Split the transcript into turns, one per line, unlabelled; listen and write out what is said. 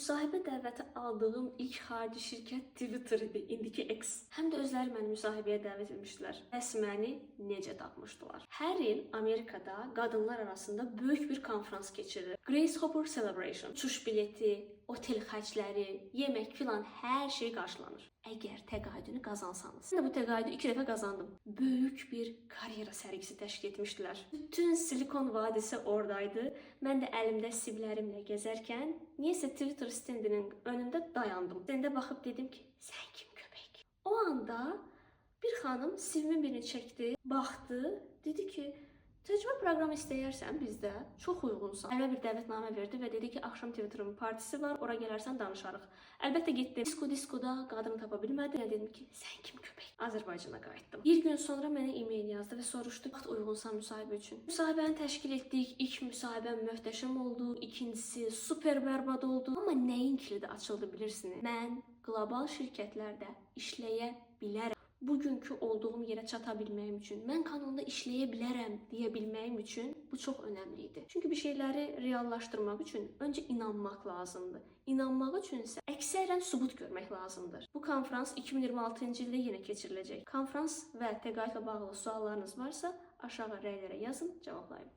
Müsahibə dəvəti aldığım ilk xarici şirkət Twitter idi, indiki X. Həm də özləri məni müsahibəyə dəvət etmişdilər. Bəs məni necə tapmışdılar? Hər il Amerikada qadınlar arasında böyük bir konfrans keçirilir. Grace Hopper Celebration. Uçuş bileti, otel xərcləri, yemək filan, hər şey qarşılanır, əgər təqaüdünü qazansanız. Mən də bu təqaüdü 2 dəfə qazandım. Böyük bir karyera sərgisi təşkil etmişdilər. Bütün Silikon Vadisi oradaydı. Mən də əlimdə CV-lərimlə gəzərkən niyəsə Twitter stendinin önündə dayandım. Stendə baxıb dedim ki, sən kim köpək? O anda bir xanım CV-min birini çəkdi, baxdı, dedi ki, təcrübə proqramı istəyərsən bizdə, çox uyğunsan. Əlimə bir dəvətnamə verdi və dedi ki, axşam Twitter'ın partisi var, ora gələrsən, danışarıq. Əlbəttə getdim. Disko diskoda qadını tapa bilmədim. Mən dedim ki, sən kim köpək? Azərbaycana qayıtdım. Bir gün sonra mənə e-mail yazdı və soruşdu, vaxt uyğunsan müsahibə üçün. Müsahibəni təşkil etdik. İlk müsahibəm möhtəşəm oldu, ikincisi super bərbad oldu. Amma nəyin kilidi açıldı bilirsiniz? Mən qlobal şirkətlərdə işləyə bilərəm. Bugünkü olduğum yerə çata bilməyim üçün, mən Canonda işləyə bilərəm deyə bilməyim üçün bu çox önəmli idi. Çünki bir şeyləri reallaşdırmaq üçün öncə inanmaq lazımdır. İnanmaq üçün isə əksərən sübut görmək lazımdır. Bu konfrans 2026-cı ildə yenə keçiriləcək. Konfrans və təqaüdlə bağlı suallarınız varsa, aşağı rəylərə yazın, cavablayım.